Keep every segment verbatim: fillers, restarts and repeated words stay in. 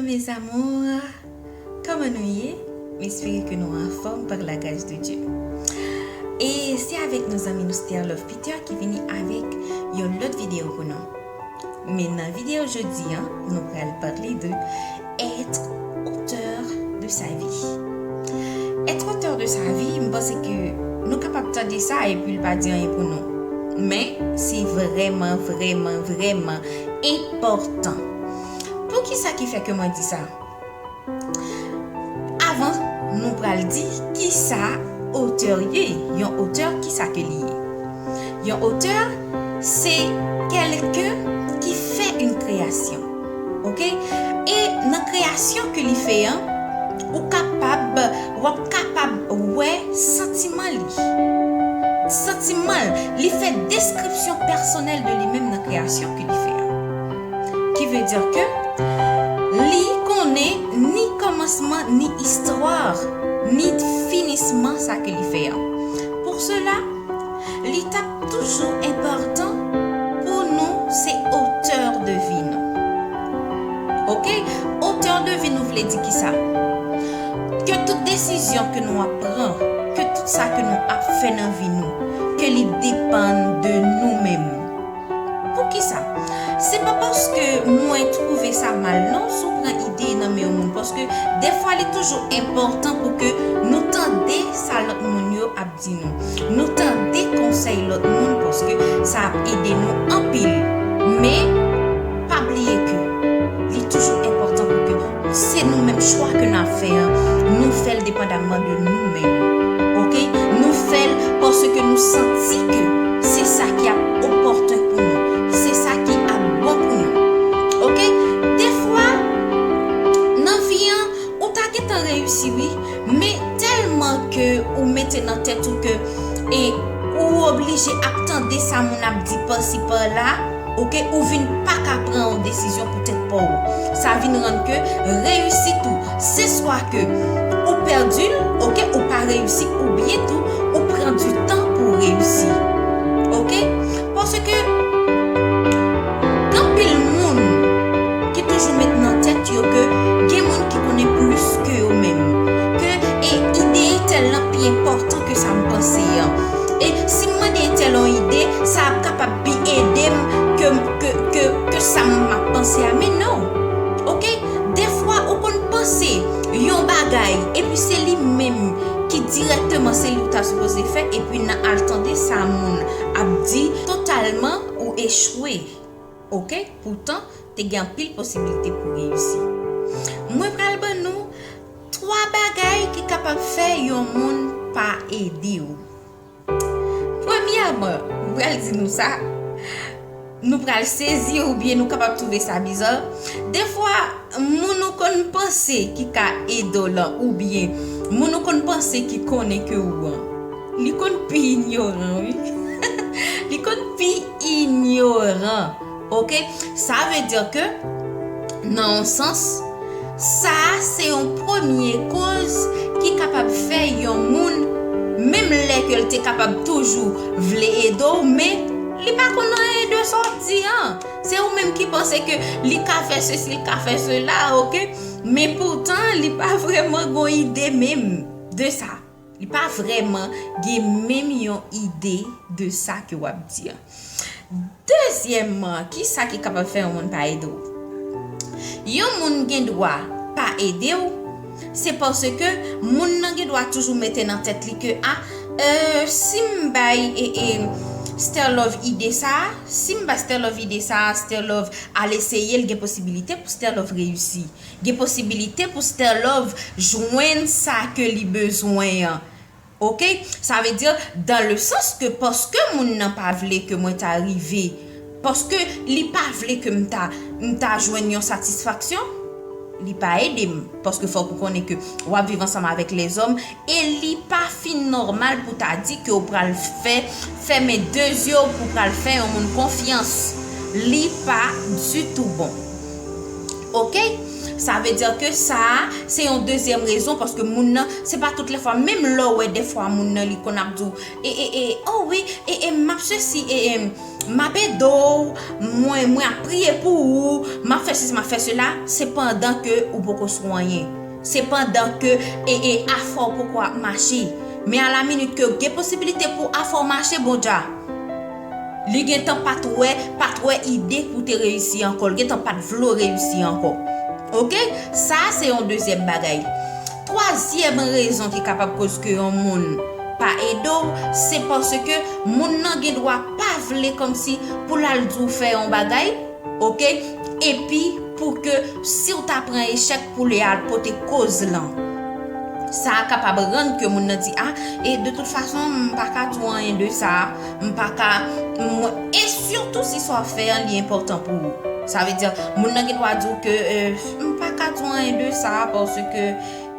Mes amours, kòman nou ye? M espere ke nou anfòm par la grâce de Dieu. E se avèk nou zanmi nou Sterlove Peter ki vini avèk yon lòt videyo pou nou. Men nan videyo jodi a, nou pral pale de être auteur de sa vie. Être auteur de sa vie, m panse ke nou kapab tande sa epi l pa di anyen pou nou. Men se vrèman, vrèman, vrèman enpòtan. Poukisa ki fè ke mwen di sa? Avan nou pral di kisa otè ye, yon otè kisa ke li ye? Yon otè se kèlken ki fè yon kreyasyon. Oke? E nan kreyasyon ke li fè an, ou kapab, w ap kapab wè santiman li. Santiman l, li fè deskripsyon pèsonèl de li menm nan kreyasyon ke li fè an. Ki vle di ke li konnen ni kòmansman, ni istwa, ni finisman sa ke li fè an. Pou sela, li t ap toujou enpòtan pou nou se otè de vi nou. Oke? Otè de vi nou vle di kisa? Ke tout desizyon ke nou ap pran, ke tout sa ke nou ap fè nan vi nou, ke li depann de nou menm. Poukisa? Se pa paske mwen twouve sa mal non, si w pran ide nan men yon moun, paske defwa li toujou enpòtan pou ke nou tande sa lòt moun yo ap di nou. Nou tande konsèy lòt moun, paske sa ap ede nou anpil. Men, pa bliye ke li toujou enpòtan pou ke se nou menm chwa ke n ap fè an, nou fè l depandamman de nou menm. Oke? Nou fè l paske nou santi ke se sa ki ap opòten pou nou, se sa ki ap bon pou nou. Oke? Defwa, nan vi an, ou ta gentan reyisi, wi, men tèlman ke ou mete nan tèt ou ke e ou oblije ap tande sa moun ap di pasi pala, oke, ou vin pa ka pran yon desizyon pou tèt pa w. Sa vin rann ke reyisit ou, se swa ke ou pèdi l, oke, ou pa reyisi, oubyen tou, ou pran di tan pou w reyisi. Oke? Paske gen anpil moun ki toujou met nan tèt yo ke gen moun ki konnen plis ke yo menm. Ke e ide entèl lan pi enpòtan ke sa m panse an. E si m mande entèl yon ide, sa ap kapab pi ede m ke, ke, ke, ke sa m ap panse a. Men non. Oke? Defwa, ou konn panse yon bagay, epi se li menm ki dirèkteman se li ou ta sipoze fè, epi nan al tande sa moun ap di, totalman ou echwe. Oke? Poutan, te gen anpil posibilite pou reyisi. Mwen pral ban nou twa bagay ki kapab fè yon moun pa ede w. Premyèman, m pral di nou sa, nou pral sezi oubyen nou kapab twouve sa biza. Defwa, moun ou konn panse ki ka ede w lan, oubyen moun ou konn panse ki konnen ke ou an, li konn pi inyoran, wi. Li konn pi inyoran. Oke? Sa vle di ke, nan yon sans, sa a se yon premye koz ki kapab fè yon moun, menm lè ke l te kapab toujou vle ede w, men li pa konn anyen de sa w ap di an. Se ou menm ki panse ke li ka fè sesi, li ka fè sela, oke? Men poutan, li pa vrèman gon ide menm de sa. Li pa vrèman gen menm yon ide de sa ke w ap di an. Dezyèmman, kisa ki kapab fè yon moun pa ede w? Yon moun gen dwa pa ede w, se paske moun nan gen dwa toujou mete nan tèt li ke, a, euh, si m bay, e, e, Sterlove ide sa a, si m bay Sterlove ide sa a, Sterlove al eseye l, gen posibilite pou Sterlove reyisi. Gen posibilite pou Sterlove jwenn sa ke li bezwen an. Oke? Sa vle di, dans le sens ke paske moun nan pa vle ke mwen ta rive, paske li pa vle ke m ta, m ta jwenn yon satisfaksyon, li pa ede m. Paske fòk ou konnen ke w ap viv ansanm avèk lèzòm, e li pa fin nòmal pou ta di ke w pral fè, fèmen de zye w pou w pral fè yon moun konfyans. Li pa ditou bon. Oke? Sa vle di ke sa a, se yon dezyèm rezon, paske moun nan, se pa tout lè fwa, menm lè w wè dèfwa moun nan, li konn ap di w, e, e, e, oh wi, e, e, m ap sesi, e, e, m ap ede w, mwen, mwen ap priye pou ou, m ap fè sesi, m ap fè sela, se pandan ke ou poko sou anyen. Se pandan ke, e, e, afè w poko ap mache. Men a la minit ke gen posibilite pou afè w mache, Bondye, li gentan pa t wè, pa t wè ide pou te reyisi ankò. Li gentan pa t vle w reyisi ankò. Oke? Sa a se yon dezyèm bagay. Twazyèm rezon ki kapab koz ke yon moun pa ede w, se paske moun nan gen dwa pa vle kòmsi pou l al di w fè yon bagay, oke? Epi pou ke si w ta pran echèk pou li al pote koz lan. Sa a kapab rann ke moun nan di, a, e de tout fason, m pa ka di w anyen de sa a, m pa ka, m, e sitou si sa w ap fè an, li enpòtan pou ou. Sa vle di, moun nan gen dwa di w ke, e, m pa ka di w anyen de sa a, paske,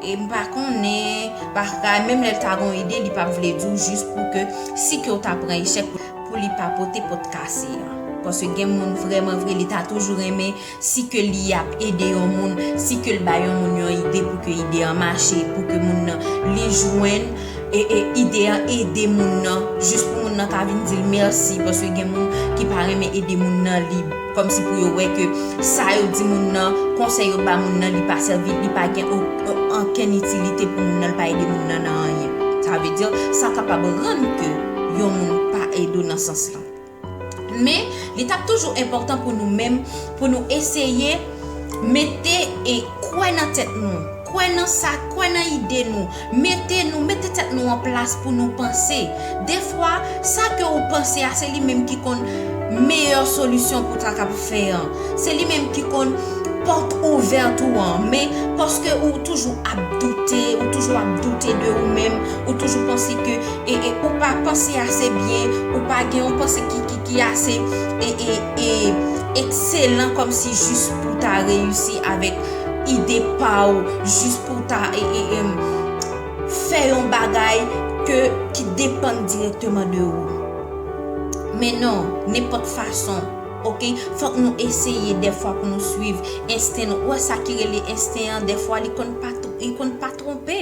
e, m pa konnen, pa ka, menm lè l ta gon ide, li p ap vle di w jis pou ke, si ke w ta pran echèk pou, pou li pa pote pòt kase an. Paske gen moun vrèman vre, li ta toujou renmen si ke li ap ede yon moun, si ke l bay yon moun yon ide pou ke ide an mache, pou ke moun nan li jwenn, e, e ide an ede moun nan, jis pou moun nan ka vin di l mèsi, paske gen moun ki pa renmen ede moun nan, li kòmsi pou yo wè ke sa yo di moun nan, konsèy yo ba moun nan, li pa sèvi, li pa gen o-, o-, ankenn itilite pou moun nan, li pa ede moun nan nan anyen. Sa vle di, sa kapab rann ke yon moun pa ede w nan sans lan. Men, li t ap toujou enpòtan pou nou menm, pou nou eseye mete e kwè nan tèt nou, kwè nan sa, kwè nan ide nou, mete nou, mete tèt nou an plas pou nou panse. Defwa, sa ke ou panse a, se li menm ki konn meyè solisyon pou ta kab fè an. Se li menm ki konn pòt ouvèt ou an. Men, paske ou toujou ap doute, ou toujou ap doute de ou menm, ou toujou panse ke e, e ou pa panse ase byen, ou pa gen yon panse ki, ki, ki ase, e, e, e ekselan kòmsi jis pou ta reyisi avèk ide pa w, jis pou ta, e, e, em, fè yon bagay ke, ki depann dirèkteman de ou. Men non, nenpòt fason, oke? Fòk nou eseye dèfwa pou nou swiv ensten nou. Ou wè sa ki rele ensten an, dèfwa li konn pa tw-, li konn pa twonpe.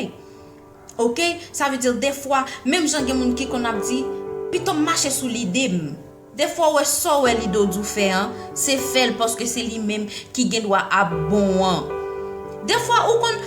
Oke? Sa vle di, defwa, menm jan gen moun ki konn ap di, pito m mache sou lide m. Defwa, ou wè sa w wè lide w di w fè an, se fè l paske se li menm ki gen dwa ap bon an. Defwa, ou konn,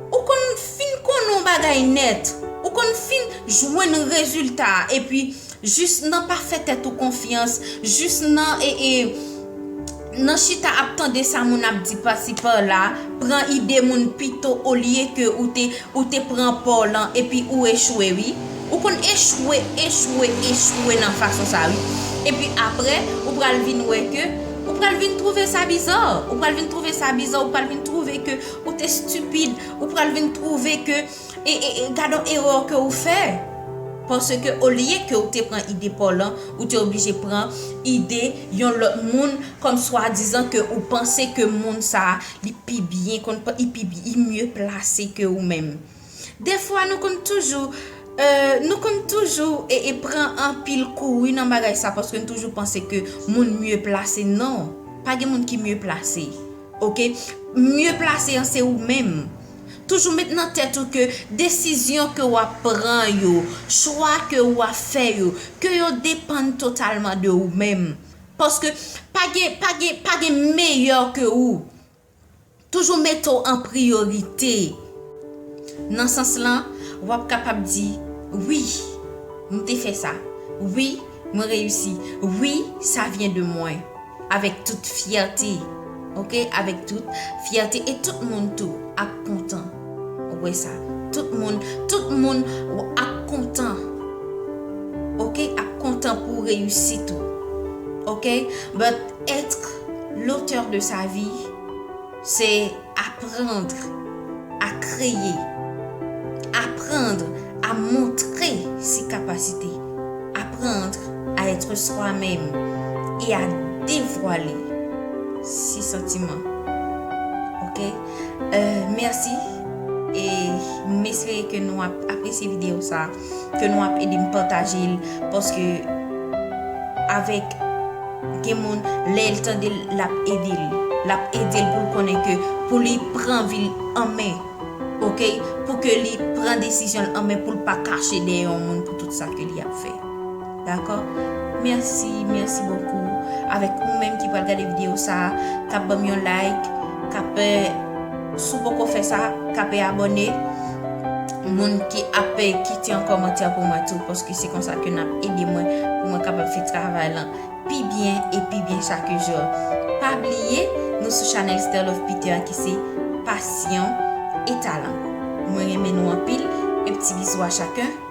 ou konn fin konnen yon bagay nèt, ou konn fin jwenn rezilta a, epi jis nan pa fè tèt ou konfyans, jis nan, e, e, nan chita ap tande sa moun ap di pasi pala, pran ide moun pito olye ke ou te, ou te pran pa w lan epi ou echwe, wi. Ou konn echwe, echwe, echwe nan fason sa, wi. Epi apre, ou pral vin wè ke, ou pral vin twouve sa biza, ou pral vin twouve sa biza, ou pral vin twouve ke ou te stipid, ou pral vin twouve ke, e, e, e, gade yon erè ke ou fè. Paske olye ke ou te pran ide pa w lan, ou te oblije pran ide yon lòt moun, kòm swadizan ke ou panse ke moun sa a, li pi byen, konn pa, li pi, li mye plase ke ou menm. Defwa, nou konn toujou, e, nou konn toujou, e, e pran anpil kou, wi, nan bagay sa, paske nou toujou panse ke moun mye plase. Non, pa gen moun ki mye plase. Oke? Mye plase an se ou menm. Toujou met nan tèt ou ke desizyon ke w ap pran yo, chwa ke w ap fè yo, ke yo depann totalman de ou menm. Paske pa gen, pa gen, pa gen meyè ke ou. Toujou mete w an priyorite. Nan sans lan, w ap kapab di, wi, m te fè sa. Wi, mwen reyisi. Wi, sa vyen de mwen. Avèk tout fyète. Oke? Avèk tout fyète. E tout moun tou ap kontan. Ou wè sa? Tout moun, tout moun ap kontan. Oke? Ap kontan pou reyisit ou. Oke? But être l'auteur de sa vie, c'est apprendre à créer, apprendre à montrer ses capacités, apprendre à être soi-même et à dévoiler ses sentiments. Ok? Euh, mèsi. E m espere ke nou ap apresye videyo sa, ke nou ap ede m pataje l, paske avèk gen moun, lè l tande l, l ap ede l. L ap ede l pou l konnen ke pou li pran vi l an men, oke? Pou ke li pran desizyon l an men, pou l pa kache dèyè yon moun pou tout sa ke li ap fè. Dakò? Mèsi, mèsi bokou. Avèk ou menm ki pral gade videyo sa a, k ap ban m yon like, k ap, eh, si w poko fè sa, k ap abòne. Moun ki ap, eh, kite yon kòmantè pou mwen tou, paske se konsa ke n ap ede mwen pou mwen kapab fè travay lan pi byen e pi byen chak jou. Pa bliye, nou sou chanèl Star Love Peter ki se Pasyon e Talan. Mwen renmen nou anpil, e ti bizou a chaken.